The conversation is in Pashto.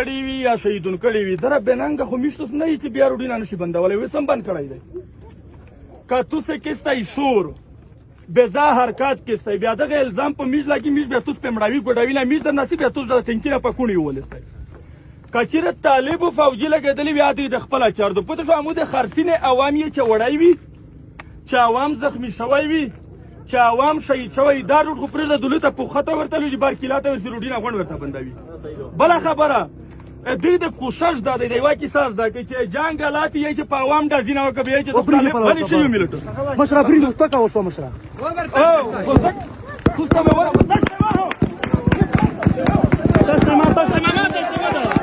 کړی وي یا شهیدون کړی وي، در بننګ خو میشتوس نه چې بیا روډینا نشي بندولای، وسم بند کړی دی. که تو سه کسته شور بزا حرکت کسته، بیا دغه الزام په میز لګي، میز بیا توس په مړاوي ګډوي نه، میز در نصیب بیا توس د ټینکی نه پکونی ولسته. کچیر طالب فوجي لګیدلی بیا د خپل چار د پته شو عمود خرسین عوام یې چې وړای وي، چې عوام زخمی شوی وي، چې عوام شهید شوی، دا روډ خو پرې د دولت په خطر ورته لږ بار کیلا ته روډینا غونډ ورته بندوي. بل خبره دوی د کوشش دا دی یو کیسه زده کوي چې جنگ حالات یې چې په عوام د زینه وکړي چې طالب ولی شي ملټ مشره برید وتکا وشو مشره. او تاسو به ور تاسو تاسو ما تاسو ما تاسو.